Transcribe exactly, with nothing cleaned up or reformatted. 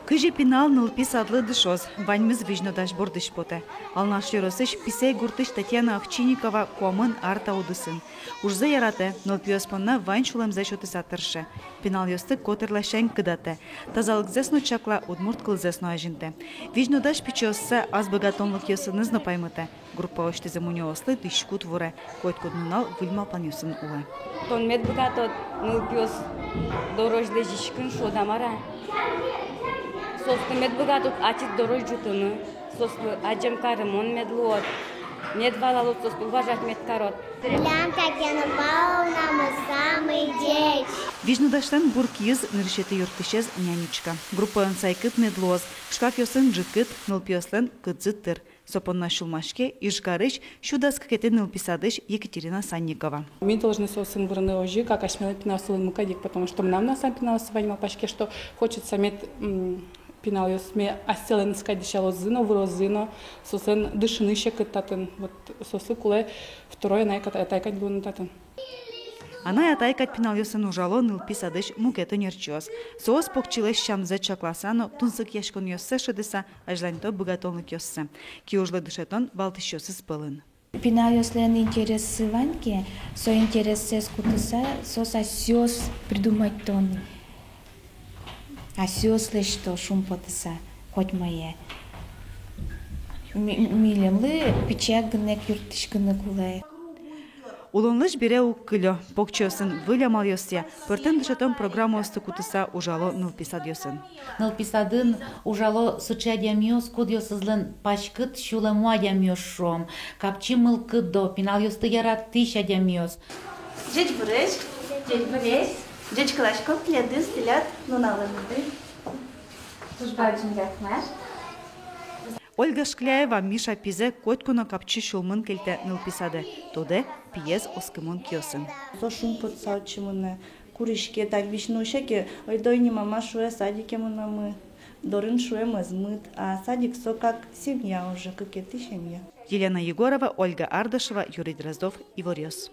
Кызьы пинал нылпи садлы дышоз, ваньмыз Визьнодась бордысь потэ. Алнаш ёросысь Писей гуртысь Татьяна Овчинникова куамын ар та удысын. Ужзэ яратэ, нылпиос понна вань сюлэмзэ сётыса тырше. Пиналъёсты котыр ласянь кыдатэ. Тазалыкзэс но чакла, удмурт кылзэс но азинтэ. Визьнодась пичиоссэ ас быгатонлыкъёсыныз но паймытэ. Группаосьтызы мунёослы дӥськут вуре. Котькуд нунал выль малпанъёсын улэ. Тон мед быгатод нылпиос дорозь лэзиськыны, шуод-а, мар-а. Соослы мед быгатод ачид дорозь ӝутыны. Соослы адӟем карымон мед луод. Мед валалод, соослы уважать мед карод. Милям Татьяна Павловнамы самый ӟеч. Визьнодаслэн бур киыз, нырысетӥ юрттӥсез нянечка. Группаын сайкыт мед луоз, шкафъёсын ӝикыт, нылпиослэн кыдзы тыр. Со понна сюлмаське Ижкарысь сю дас кыкетӥ нылпи садысь Екатерина Санникова. Ми должны соосын вырыны озьы, как асьмелэн пиналъёсылэн мукет ик, потому что мынам но аслам пиналъёсы вань, малпаське, что хочется мед, м, пиналъёсме асьсэлэн кадь дӥсялозы но, вырозы но, соослэн дышыны секыт татын. Вот соослы кулэ второй анай-атайкадь луыны татын. Анай-атайкадь пиналъёсын ужало нылпи садысь мукет ӧнерчиос. Соос покчилэсь сямзэ чакласа но тунсыкъяськонъёссэ шӧдыса азьланьто быгатонлыкъёссэ. Киужлы дышетон валтӥсьёсыз пӧлын. Пиналъёслэн интерессы вань ке, со интерессэс кутыса, соос асьсэос придумать каро ни. Асьсэос лэсьто шумпотыса котьмае. Ми-, милемлы пичияк гинэ ик юрттӥськыны кулэ. Улонлэсь бере уг кылё. Покчиосын выль амалъёсъя, пӧртэм дышетон программаосты кутыса ужало нылпи садъёсын. Нылпи садын ужало сыӵе адямиос, кудъёсызлэн паськыт сюлэмо адямиос, шуом, капчи мылкыдо, пиналъёсты яратӥсь адямиос. Ӟечбуресь, ӟечбуресь, ӟечкыласько тӥледыз, тӥляд нуналэныды. Туж бадӟым рахмат. Ольга Шкляева Миша пизэ котьку но капчи сюлмын кельтэ нылпи садэ, тодэ, пиез оскымон киосын. Со шумпотыса отчы мынэ, куриське, тань висьыны усе ке, ойдо ини, мама, шуэ, садике мыномы, дорын, шуэ, мӧзмыт, а садик со как семья уже, кыкетӥ семья. Елена Егорова, Ольга Ардашева, Юрий Дроздов, «Иворъёс».